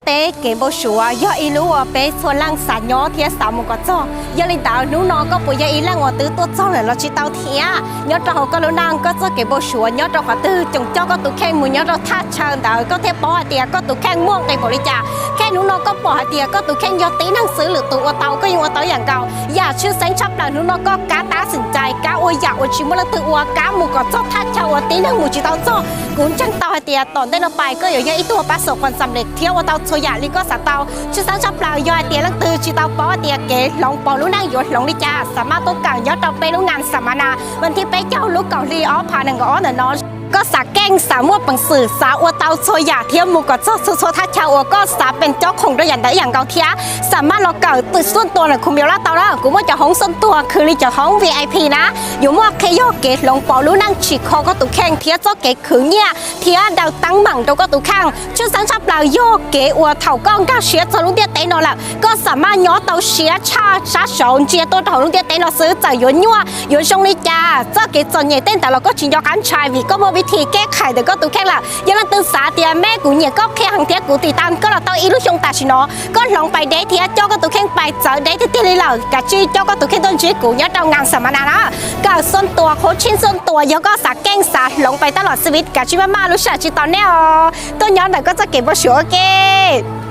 Peb kev npau suav yog ib lub uas peb txhua leej xav nyob thiab xav mus kom txog. Yog li ntawd hnub no koj puas yog ib leej uas twb tuaj txog lawm los tsis tau thiab? Nyob rau hauv koj lub neej koj txoj kev npau suav nyob rau qhov twg, coom coj koj tus kheej mus nyob rau thaj chaw ntawd koj thiaj paub hais tias koj tus kheej muaj nqis npaum li cas. Kheej hnub no koj pom hais tias koj tus kheej yog tib neeg xwb, lwm tus ua tau koj yeej ua tau ib yam nkaus. Yam tshwj xeeb tshaj plaws hnub no koj kav tab xwm cai, kav ua yam uas tsis muaj leej twg ua, kav mus kom txog thaj chaw uas tib neeg mus tsis tau txog. Kuv ntseeg tau hais tias tom ntej no pais koj yuav yog ib tug pab xom khuam xam lej thiab ua tau txhua yam li koj xav tau. Tshwj xeeb tshaj plaws yog hais tias leej twg tsis tau paub hais tias kev hloov pauv lub neej yuav hloov li cas, xam maj tuaj kawm nyob rau peb lub ngam xam ma na, vas thib peb caug lub kaum hli ob phav nees nkaum ob ntawm no. Koj xav keej, xav muaj peev xwm, xav ua tau txhua yam thiab mus kom txog txhua txhua thaj chaw uas koj xav peem cob khoom rau yam ntawd ib yam nkaus thiab, xam maj los kawm twb xuaj tua ntawm Khum Yos Laj tau na. Kuv muaj cov hoob xuaj tua khwv li cov hoob V I P na, yuav muaj qhia yog kev hloov pauv lub neej tsim kho koj tus kheej thiab txoj kev khwv nyiaj thiab daws teeb meem rau koj tus kheej. Tshwj xeeb tshaj plaws yog kev uas thaum koj nkag siab txog lub ntiaj teb no lawm, koj xam maj nyob tau siab tshaj sab saud ntsia tuaj rau hauv lub ntiaj teb no xwb, txawm yuav nyuaj yuav zoo li cas, txoj kev txom nyem tej ntawd los koj tsis nco qab ntshai vim koj muaj vib thim kej khais ntawm koj tus kheej lawm. Yog leej twg xav tias me kuv nyiam koj qhia heev thiab kuv tiv tas koj los tau ib lub xyoo tam sim no, koj hloov pais deb thiab coj koj tus kheej pais txawv deb tiag tiag li lawm, kav tsij coj koj tus kheej tuaj ntsib kuv nyob rau ngam xam ma na na. Kawm xuaj tua, qhuab tsheej xuaj tua, yog koj xav keej xav hloov pais taj los xib vis, kav tsij maj maj lub sij hawm tsis tos nej os. Tuaj nyob ntawm koj txoj kev npau suav ua ke.